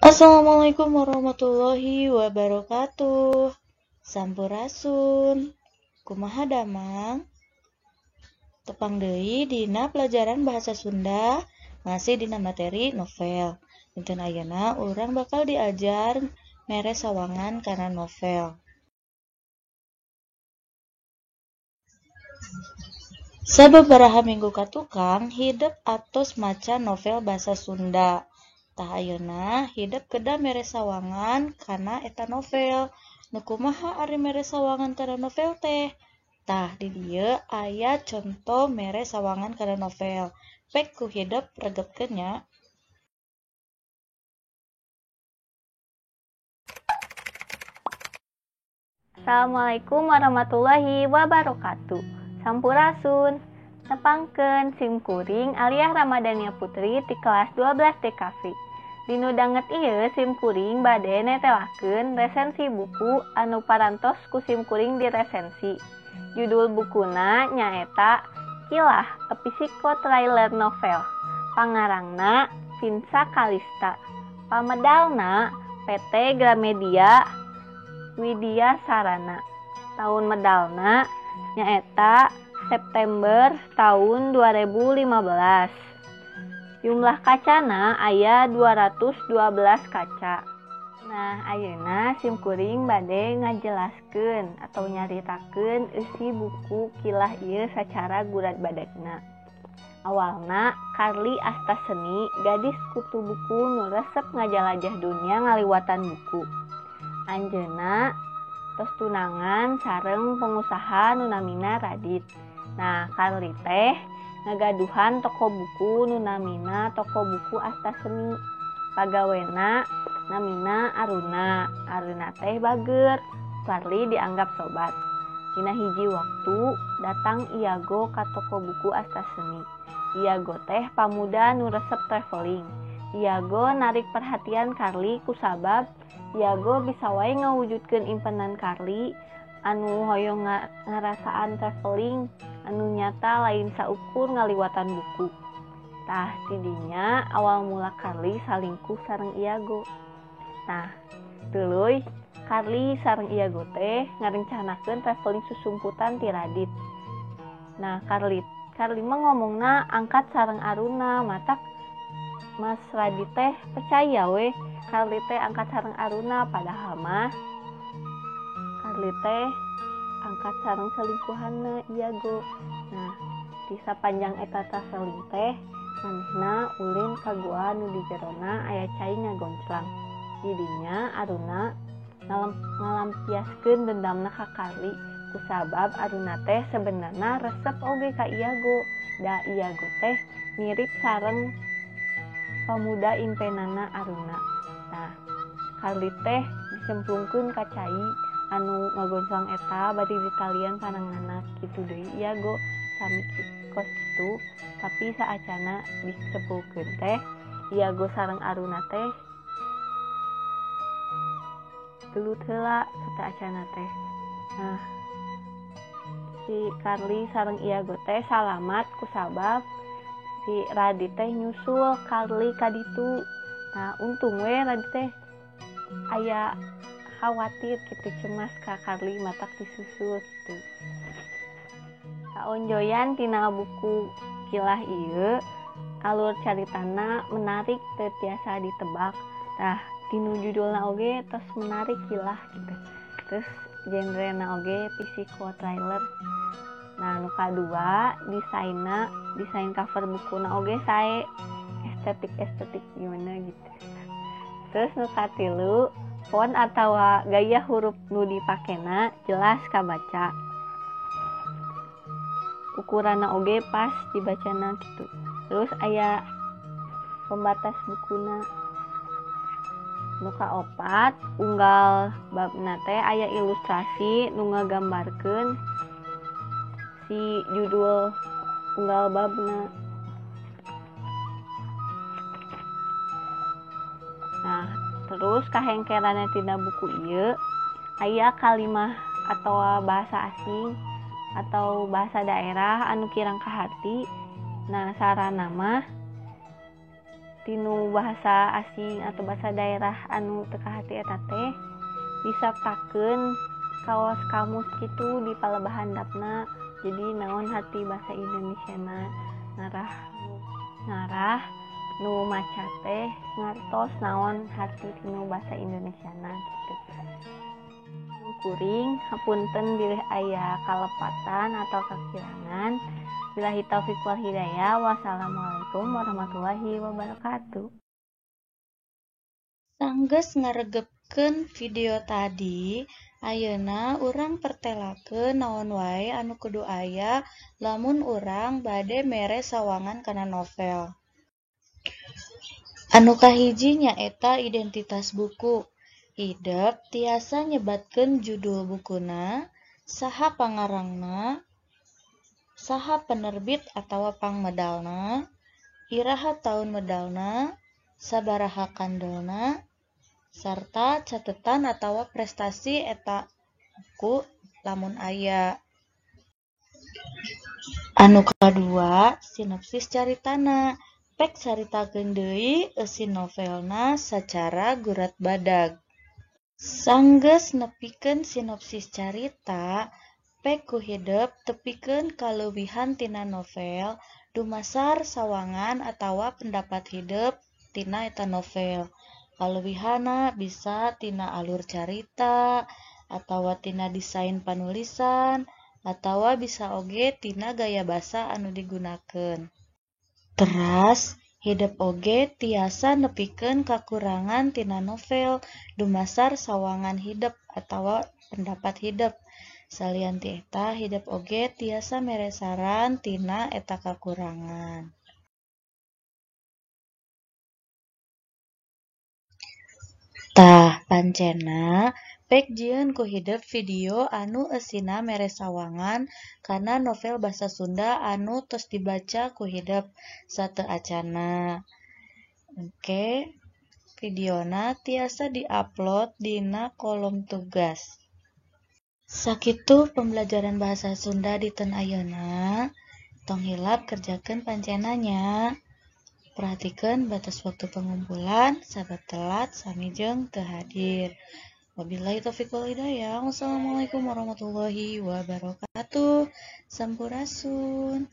Assalamualaikum warahmatullahi wabarakatuh. Sampurasun. Kumaha damang? Tepang deui dina pelajaran bahasa Sunda masih dina materi novel. Dinten ayeuna urang bakal diajar mere sawangan kana novel. Sababaraha minggu ka tukang hidep atos maca novel basa Sunda. Tah ayeuna hidep kedah mere sawangan kana eta novel. Nu kumaha ari mere sawangan kana novel teh? Tah di dieu aya conto mere sawangan kana novel. Pek ku hidep regepkeun nya. Assalamualaikum warahmatullahi wabarakatuh. Sampurasun. Tepangkeun sim kuring Aliyah Ramadhania Putri ti kelas 12 TKV. Dinu danget ieu sim kuring bade netelakeun resensi buku anu parantos ku sim kuring diresensi. Judul bukuna nyaeta Kilah, A Psycho Thriller Novel. Pangarangna Vinsa Kalista. Pamedalna PT Gramedia Widya Sarana. Tahun medalna nyaeta September tahun 2015. Jumlah kacana aya 212 kaca. Nah, ayeuna sim kuring bade ngajelaskeun atau nyaritakeun eusi buku Kilah ieu sacara gurat badegna. Awalna Carly Astaseni, gadis kutu buku nu resep ngajalajah dunia ngaliwatan buku. Anjeunna tos tunangan sareng pengusaha nu namina Radit. Nah, Carly teh ngagaduhan toko buku nu namina Toko Buku Astaseni. Pagawena namina Aruna. Aruna teh bager. Carly dianggap sobat. Dina hiji waktu datang Iago ka Toko Buku Astaseni. Iago teh pamuda nu resep traveling. Iago narik perhatian Carly kusabab Iago bisa wae ngawujudkeun impenan Carly anu hoyong ngarasaan traveling anu nyata lain saukur ngaliwatan buku. Tah tidinya awal mula Carly salingkuh sareng Iago. Nah, tuluy Carly sareng Iago teh ngarencanakeun traveling susumputan ti Radit. Nah, Carly mah ngomongna angkat sareng Aruna, matak Mas Radit teh percaya we Carly teh angkat sareng Aruna, padahal mah Carly teh angkat sareng selingkuhanna Iago. Nah, di sapanjang eta traveling teh manehna ulin ka gua nu di jerona aya cai ngagonclang. Didinya Aruna ngalampiaskeun dendamna ka Carly kusabab Aruna teh sebenarna resep oge ka Iago. Da Iago teh mirip sareng pamuda impenana Aruna. Nah, Carly teh dicemplungkeun ka cai anu ngagonclang eta bari ditalian pananganna kitu deui Iago sami kos kitu, tapi saacana disepulkeun teh Iago sareng Aruna teh gelut heula saacana teh. Nah, si Carly sareng Iago teh salamat kusabab si Radit teh nyusul Carly ka ditu. Nah, untung we Radit teh aya khawatir gitu, cemas ka Carly matak disusul gitu. Kaonjoyan tina buku Kilah ieu alur caritana menarik teu tiasa ditebak. Tah tinu judulna oge tos menarik Kilah gitu. Terus genrena oge psycho thriller. Nah, nu kadua desainna, desain cover bukuna oge sae, estetik-estetik gimana gitu. Terus nu katilu, font atawa gaya huruf nu dipakena jelas kabaca. Ukuranna oge pas dibacana gitu. Terus aya pembatas bukuna. Nu kaopat, unggal babna teh aya ilustrasi nu ngagambarkeun si judul unggal babna. Nah, terus kahengkeranna tina buku ieu aya kalimah atau bahasa asing atau bahasa daerah anu kirang kaharti. Nah, sarana mah tinu bahasa asing atau bahasa daerah anu teu kaharti eta teh disertakeun kaos kamus kitu di palebah handapna. Jadi naon harti bahasa Indonesiana ngarah nu maca teh ngartos naon harti tinu bahasa Indonesiana gitu. Kuring hapunten bilih aya kalepatan atau kakirangan. Billahi taufiq wal hidayah. Wassalamualaikum warahmatullahi wabarakatuh. Sanggeus ngaregepkeun video tadi, ayeuna urang pertelakeun naon wae anu kudu aya lamun urang bade mere sawangan kana novel. Anu kahiji nyaeta identitas buku. Hidep tiasa nyebatkeun judul bukuna, saha pangarangna, saha penerbit atawa pangmedalna, iraha taun medalna, sabaraha kandelna, sarta catetan atawa prestasi eta buku lamun aya. Anu kadua, sinopsis caritana. Pek caritakeun deui eusi novelna sacara gurat badag. Sanggeus nepikeun sinopsis carita, pek ku hidep tepikeun kaleuwihan tina novel dumasar sawangan atawa pendapat hidep tina eta novel. Kaleuwihanna bisa tina alur carita, atawa tina desain panulisan, atawa bisa oge tina gaya basa anu digunakeun. Teras, hidep oge tiasa nepikeun kakurangan tina novel dumasar sawangan hidep atawa pendapat hidep. Salian ti eta, hidep oge tiasa mere saran tina eta kakurangan. Tah, pancena pek jieun ku hidep video anu eusina mere sawangan kana novel basa Sunda anu tos dibaca ku hidep sateu acana. Engke videona tiasa diupload dina kolom tugas. Sakitu pembelajaran bahasa Sunda dinten ayeuna. Tong hilap kerjakeun pancena nya. Perhatikeun batas waktu pengumpulan, sabab telat sami jeung teu hadir. Wabillahi taufiq wal hidayah. Wassalamualaikum warahmatullahi wabarakatuh. Sampurasun.